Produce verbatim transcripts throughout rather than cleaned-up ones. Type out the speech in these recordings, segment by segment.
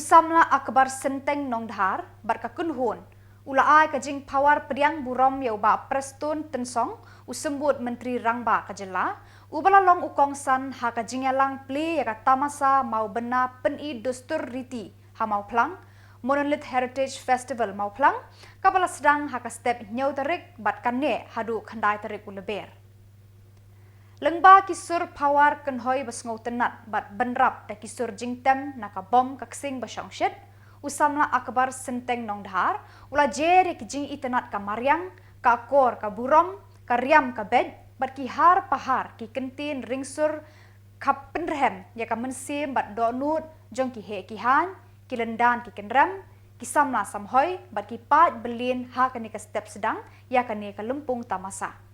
Samla Akbar Synteng Nongdhar bad ka kynhun u la ai ka jingpawar pdiang burom ïa u Bah Prestone Tynsong, u Symbud Myntri Rangbah ka jylla, uba la long u kongsan ha ka jingïalang plie ïa ka tamasa Mawbynna Pyni Dustur Riti ha Mawphlang, Monolith Heritage Festival Mawphlang, kaba la sdang ha ka step hynñiew tarik bad kan neh haduh khyndai tarik u Lber. Lyngba ki sur pawar kynhoi ba sngewtynnat bad bynrap da ki sur jingtem na ka bom ka ksing ba shongshit, u samla Akbar Synteng Nongdhar u la jer ïa ki jingitynnat ka mariang, ka akor ka burom, ka riam ka beit bad ki har pahar ki kyntien ringsur, ka pynrhem ïa ka mynsiem bad dohnud jong ki heh ki haiñ, ki lyndan ki kynrem, ki samla samhoi bad ki paid bylliñ ha kane ka step sdang ïa kane ka lympung tamasa.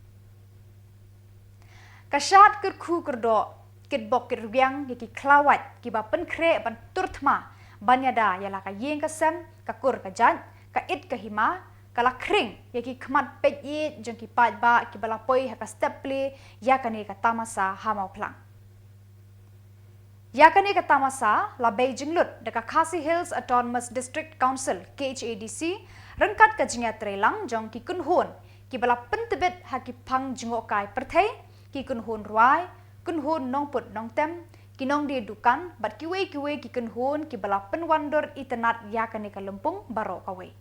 Ka shad kyrkhu kyrdoh, kitbok kitrwiang ïa ki khlawait kiba pynkhreh ban tur thma ban ïada ïa la ka ïing ka sem, ka kur ka jait, ka it ka hima, ka la khring ïa ki khmat peit ïeit jong ki paidbah kiba la poi ha ka step plie ïa kane ka tamasa ha Mawphlang. Ïa kane ka tamasa la bei jinglut da ka Khasi Hills Autonomous District Council, K H A D C, ryngkat ka jingïatreilang jong ki kynhun kiba la pyntbit ha ki phang jngohkai pyrthei, ki kynhun rwai, kynhun nongput nongtem, ki nongdie dukan bad kiwei kiwei ki kynhun kiba la pynwandur itynnat ïa kane ka lympung baroh kawei.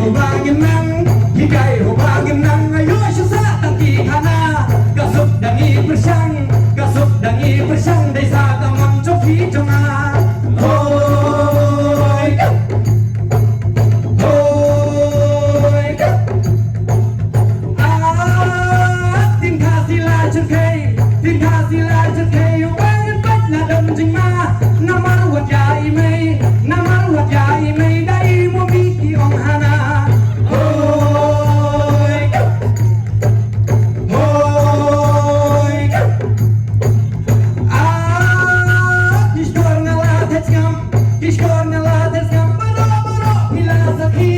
Haba ngin nang, hikai haba ngin nang, ayo shu sah tang ki khana. Ka suk dang i pyrshang, ka suk dang i pyrshang, dei sa ka mon jong phi jong nga. Hoi, hoi. Ah, tin kha sila chen kai, tin kha sila chen kai, yo ba ngin pat na dam jingma. Namar wat ïa i mei, namar wat ïa i mei, da i mo mi ki ong hana. Hoi, hoi. Ah, ki shkor nga la thait skam, ki shkor nga la thait skam, baroh baroh phi la sakhi,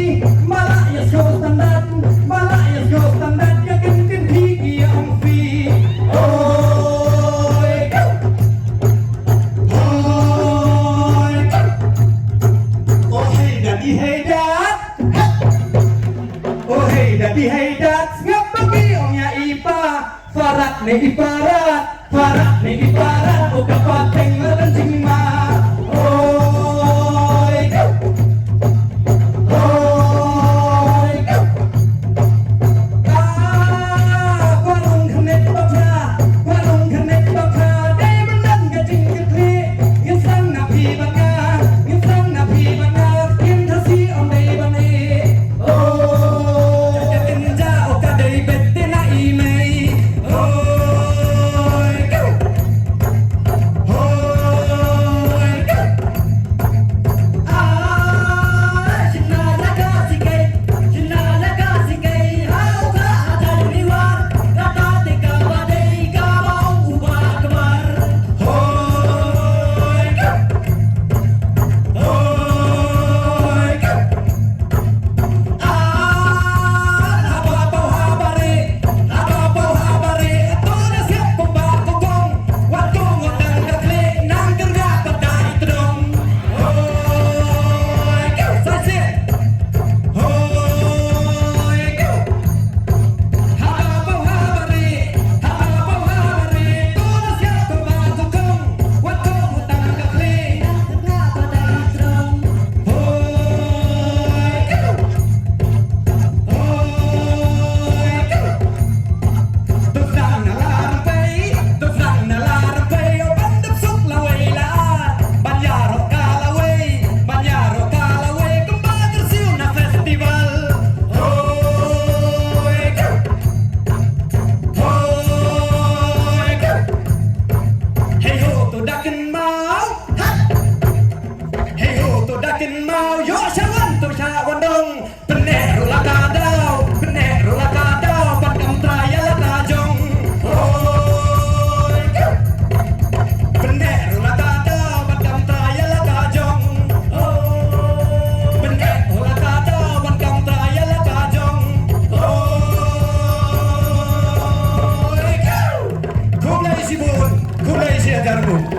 ba la ïa sngewthuh standard, ba la ïa sngewthuh standard, ïa kin kin phi ki ong phi. Hoi, hoi. Oh hey daddy, hey dad. Oh hey daddy, hey dad. Sngap ba ki ong ïa i pa. Farat ne i Farat, Farat ne i Farat, oh ka pateng la ban jingma. Hoi, hoi. Ah, ka long khnet ba pha, ka long khnet ba pha, dei ban don ka jingkyrkhu. Ngin sang na phi bad nga, ngin sang na phi bad nga, ngin tha si ong dei ban ïeh. Hoi. Ka kynja o ka dei bet te na i mei. Hoi. Hoi. Ah, shina la ka si kei, shina la ka si kei. Ha u ka ha ta ni wa, ka ta te ka ba dei ka ba u ba ka bar. Hoi. Hoi. Hei ho to da kynmaw. Hei ho to da kynmaw. Ïoh sha wan to sha wan dong. Pyneh ruh la ka daw, pyneh ruh la ka daw, ban kam trai ïa la ka jong. Hoi. Pyneh ruh la ka daw, ban kam trai ïa la ka jong. Hoi. Pyneh ruh la ka daw, ban kam trai ïa la ka jong. Hoi. Khublei shibun, khublei shihajar nguh.